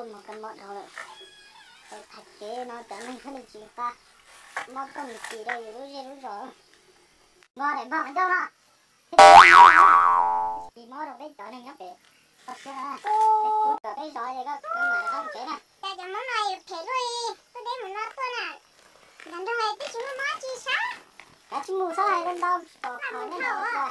Mus kab mob dhau lawm, tau thaiv kev no cov neeg thiaj li tsis nqa mob tuaj mus kis rau yus lub zej lub zos. Npog daim npog qhov ncauj no, kis mob rau peb cov neeg nyob pem. Koj siab na, peb pub kom peb zov es koj mam rov qab mus tsev na. Cas cov mob no yuav phem luaj li, tuaj deb mus no tuaj na. Nrog nrog twb tsis muaj mob tsis sab. Kav tsij mus xwb, hais ntau tsis pom qhov nyob no.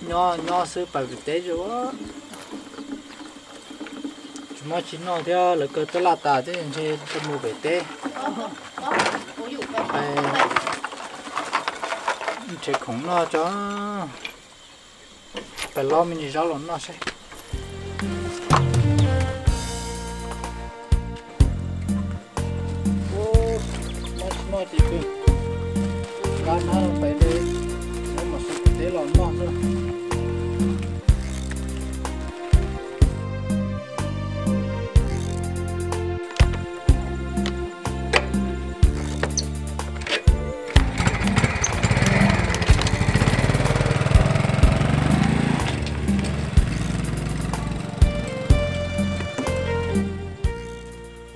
Nyob nyob xwb pais pem teb zoo. Tsis muaj tsis noj thiab, lawv kaw tab laj tas thiab, ntshe mus pem teb. Nrhiav khoom noj tso, pais lob me ntsis zaub los noj saib. Noj tsis noj ces pw, nqa hnab pais li, muab mus xwb teb los noj xwb.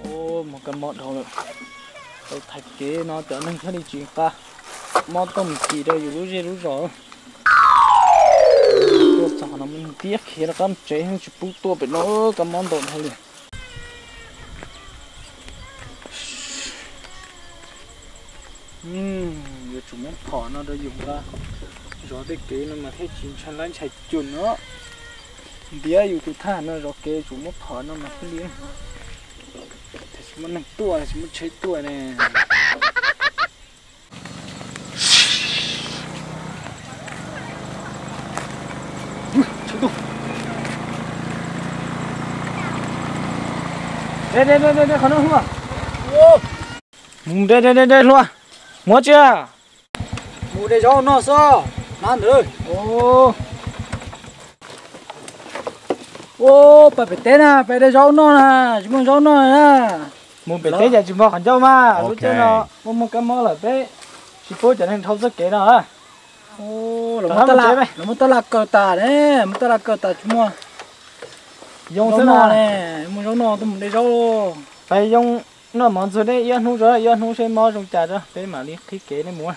Ua, mus kab mob dhau lawm, tau thaiv kev no cov neeg thiaj li tsis nqa mob tuaj mus kis rau yus lub zej lub zos. Tuaj txog no tiab khiav rov qab mus tsev, tsis pub tuaj pem no, kab mob ntau dhau li. Yuav tsum muab phom no rau yus nqa zov tej kev no mas thiaj tsis ntshai lab ntshai cus no. Ntiav yus tus thaj no zov kev tsum muab phom no mas thiaj li, tsis muaj neeg tuaj tsis muaj tsheb tuaj ne. De de de de de qhov no hluas. Mus de de de de hluas. Muab tsia. Mus de zaub noj xwb. Nab ntawd. Ua, pais pem teb na, pais de zaub noj na, tsis muaj zaub noj na. Mus pem teb cas tsis npog qhov ncauj mas, lub caij no muaj muaj kab mob lawm peb tsis pub cov neeg dhau txoj kev no. Los muab tab laj kaw tas ne, muab tab laj kaw tas tsis muaj. Yoo xwb no, muaj zaub noj tuaj mus de zaub. Pais yoo noj mov ntxuag dej ib ob hnub tso, ib ob hnub seb mob zoo cas tso peb mam li qhib kev nej mus.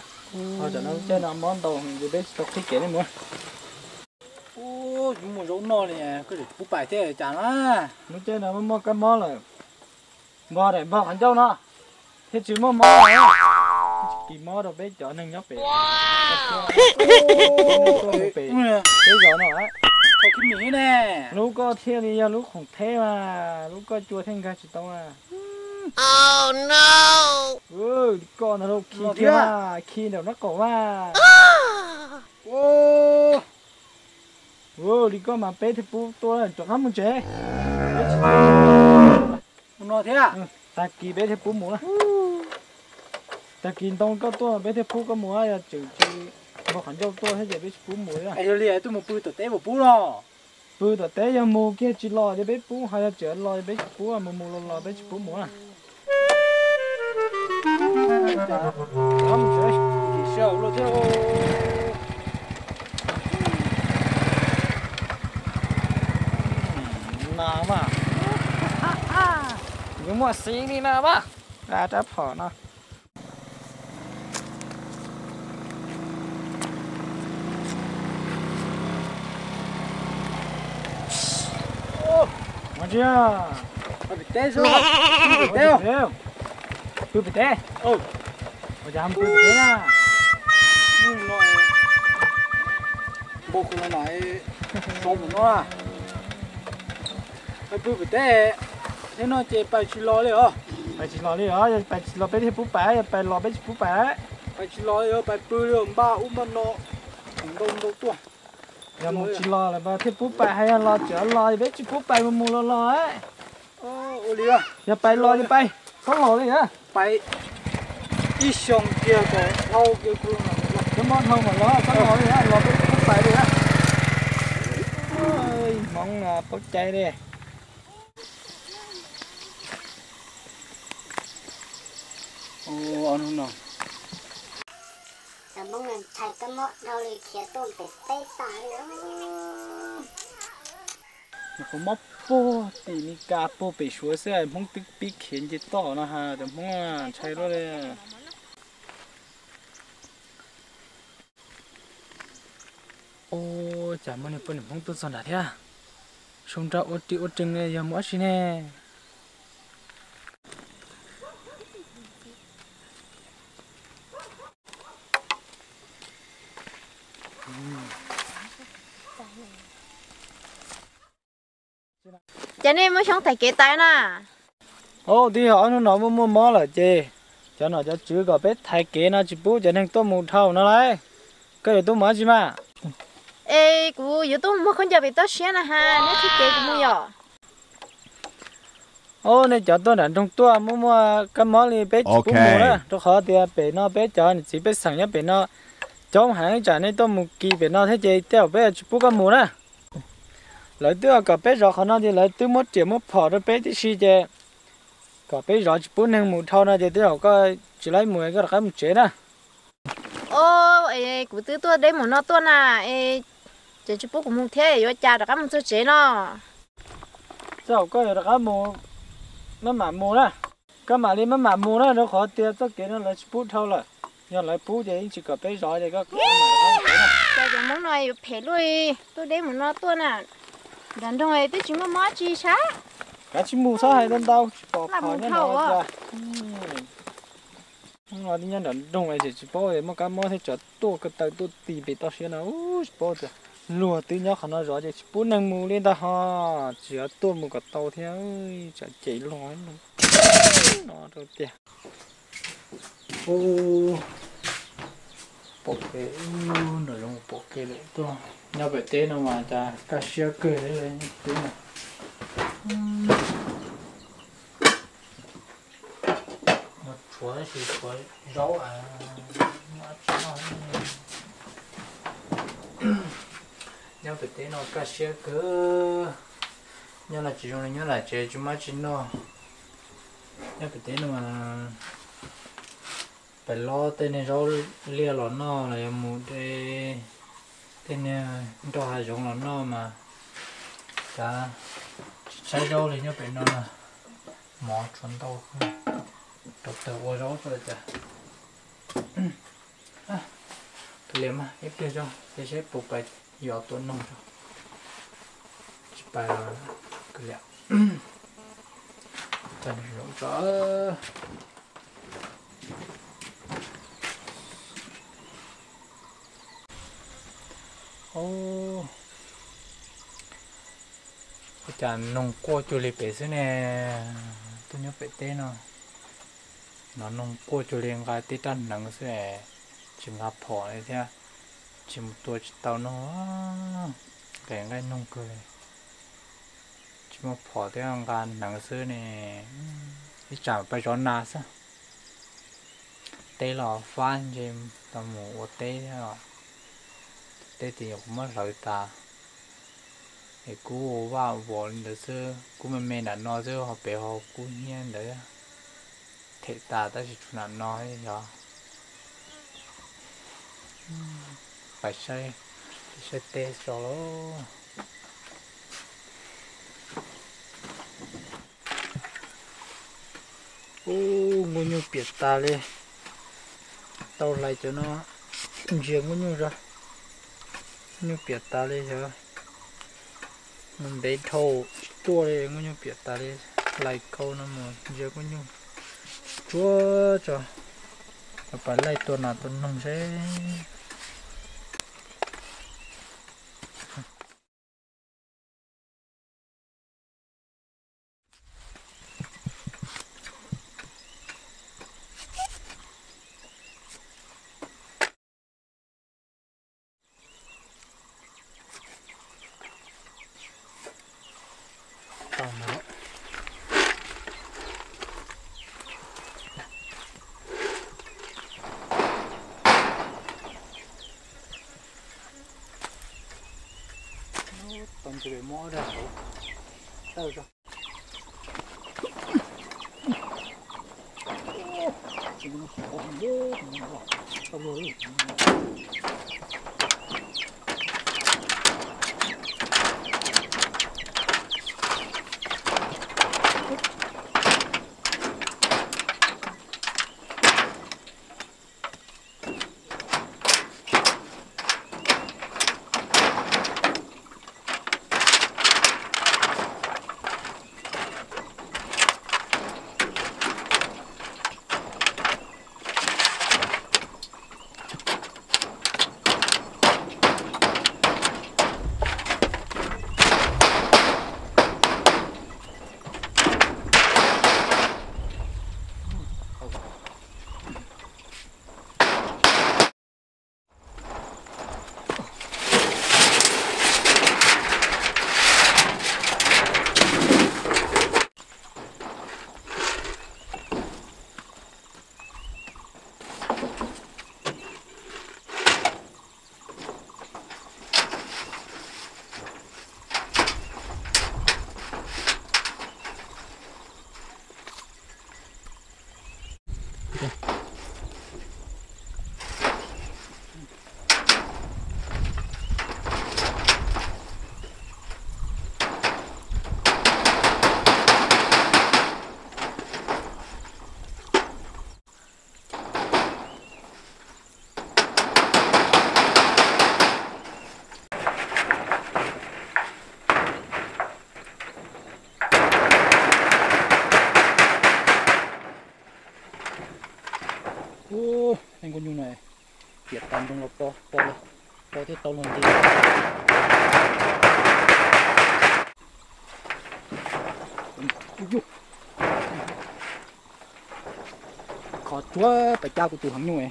Ho tam no lub caij no mob ntau ces peb tsis tau qhib kev nej mus. Tsis muaj zaub noj li, koj tseem pub pais thiab cas na. Lub caij no muaj muaj kab mob lawm. Npog daim npog qhov ncauj no thiaj tsis muaj mob, tsis kis mob rau peb cov neeg nyob pem, peb zos no. Lub koj thiaj li yog lub khoom theb mas, lub koj cua thiaj nkag tsis tau mas. Li koj ntag lauj, khi kiag mas, khi nraum nraub qaum mas. Li koj mas peb thiaj pub tuaj, rov qab mus tsev. Mus no thiab. Tag kis peb thiaj pub mus na. Tag kis ntoo koj tuaj peb thiaj pub koj mus, yog tseem tsis npog qhov ncauj tuaj thiab ces peb tsis pub mus li. Yog li tuaj mus pw tom teb puas pub los? Pw tom teb yog mus kiag tsis los ces peb pub, ho yog tseem los ces peb tsis pub, mus mus los los peb tsis pub mus na. No mas, yuav muaj xis li no mas, rab phom no. Ua ntsia, pw pem teb, pw pem teb, ua cas pw pem teb na? Ua kuv los no, so mus no, pais pw pem teb, thiab no ces pais tsis los li os. Pais tsis los li os, yog pais tsis los peb thiaj pub pais, yog pais los peb tsis pub pais. Pais tsis los li os, pais pw li os, npaj ub npaj no, ntau ntau tuaj. Yog mus tsis los lawm mas thiaj pub pais, hais yog los tseem los peb tsis pub pais, mus mus los los. Ua li, yog pais los ces pais, txhob los li na. Pais ib xyoos kiag kom dhau kiag, txhob mob dhau mas los, txhob los li na, los peb tsis pub pais li na. Hmoob no paub cai li. Cov Hmoob no ntshai kab mob dhau li khiav tuaj pem teb tas li. Nws qhov mob puag tim Meskas puag pem Suav xwb, Hmoob twb pib khiav nce toj no ha, cov Hmoob ntshai luaj li. Ua cas muaj niag poj niam Hmoob tuaj txog nrad thiab? Sau nra ua ri ua ree li yog mus dab tsi ne? Ces nej muab xyoob thaiv kev tas na. Au, twb yog ob hnub no muaj muaj mob lawm ces cov nom cov tswv kom peb thaiv kev no tsis pub cov neeg tuaj mus dhau no lauj. Koj yuav tuaj mus dab tsi mas? Es kuv yuav tuaj muag khaub ncaws pem toj siab na ha, neb thib kev kuv mus yom. Au, nej cov tuaj nram nroog tuaj muaj muaj kab mob li peb tsis pub mus na, rau qhov tias pem no peb cov niam txiv pej xeem nyob pem no coob heev, tsam nej tuaj mus kis pem no thiab ces tej zaum peb tsis pub koj mus na. Lawv twb kom peb zov qhov no ces lawv twb muab riam muab phom rau peb tib si ces kom peb zov tsis pub neeg mus dhau no ces tej zaum koj tsis laib mus, koj rov qab mus tsev na. Au, es kuv twb tuaj deb mus no tuaj na, es ces tsis pub kuv mus thiab yuav cas rov qab mus txog tsev no. Tej zaum koj yuav rov qab mus, maj mam mus na. Koj mam li maj mam mus na, rau qhov tias txoj kev no lawv tsis pub dhau lawm. Yog lawv pub ces yeej tsis kom peb zov ces koj mam rov qab mus tsev na. Cov Hmoob no yuav phem luaj li, tuaj deb mus no tuaj na. Nram nroog twb tsis muaj mob tsis sab. Kav tsij mus, txhob hais ntau ntau, tsis pom phom nyob no cas. Hnub no twb nyob nram nroog es tsis paub muaj kab mob thiab, tsam tuaj ko taw tuaj ti pem toj siab no tsis paub tias luag twb nyob qhov no zov ces tsis pub neeg mus li ntag ho. Tsis yog tuaj mus kom tau thiab, tsam cem luag no rau tiag. Ub, pom kev, nram zoov pom kev lawm tuaj. Nyob pem teb no mas cas kaj siab kawg li. Tshuav tab sis tshuav zaub, nyob pem teb no kaj siab kawg. Nyob no tsis zoo li nyob lawm tsev tsis muaj dab tsi noj. Nyob pem teb no mas pem lob tej niag zaub liaj los noj los yog mus de tej niag nroj hav zoov los noj mas cas tsis tshaib zaub li nyob pem no na. Mov tshuav ntau, rau taws ua zaub tso cas. Tus liam mas ib pliag tso, ces seb puas pais yos tua noog tso. Tsis pais los tus liam. Tso nws zoo tso. Ua cas noog quaj cuag li pem xwb ne? Tuaj nyob pem teb no, hnov noog quaj cuag li nqa tib rab hneev xwb, tsis nqa phom li thiab, tsis mus tua tsis tau noog, nqes nqaij noog kawg li. Tsis muaj phom thiab nqa hneev xwb ne. Ib tsam pais zov nas xwb. Teb los fab ntshe tau mus ua teb thiab os. Teb ces kuv muab hlawv tas, es kuv ua vaj ua vos li ntawd xwb, kuv me me nram no xwb, ho pem ho kub hnyiab ntawd them tas tab sis tshuav nram no yog. Pais saib, saib teb tso lauj. Ub, nkauj nyuj piam tas li. Tau hlais cov no ntsia nkauj nyuj zog. Nyuj piam tas li xyov. Mus ntev dhau tsis tuaj li, nkauj nyuj piam tas li. Hlais khau no mus ntsia nkauj nyuj tsuag tso. Cov pais laij tua nas tua noog seb. Tau ntsis mob dag hauv tawj zog. Ub, leej nkauj nyuj no, ciam tas ntoo los po, po, po thiab tau luag nti. Kho tsuag pais cab kuv tus heev nyuj.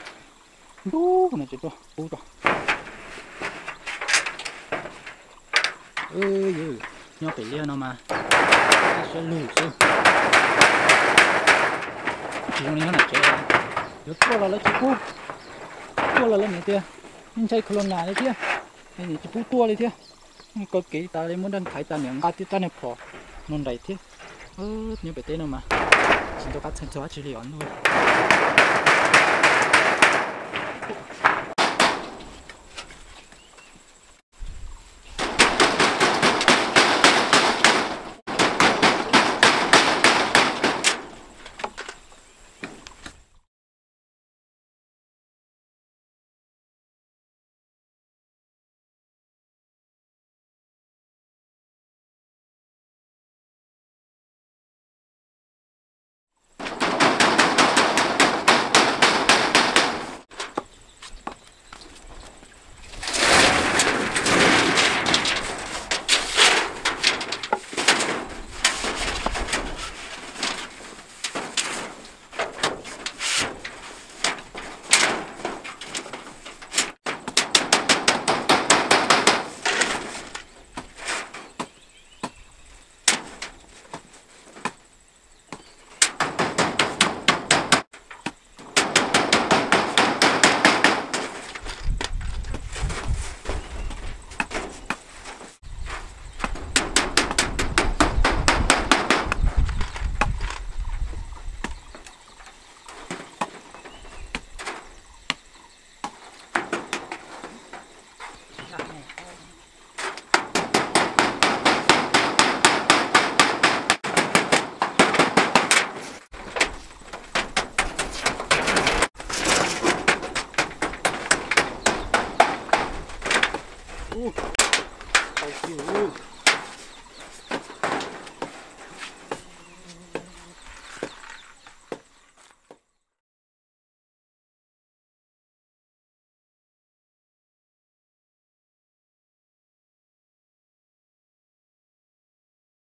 Ntuj, no tseem tuaj pub tso. Nyob pem liaj no mas siab lug xwb. Tsis zoo li nyob nram tsev, yuav tuaj los lawv tsis pub, tuaj los lawv niam tias ntshai corona li thiab, niam tsis pub tuaj li thiab. Kaw kev tas li, muab daj thaiv tas niam nqa tib rab niag phom no nraim thiab. Nyob pem teb no mas tsis nco qab txheej txog dab tsi li os ntuj. Ub, tau kiag ub.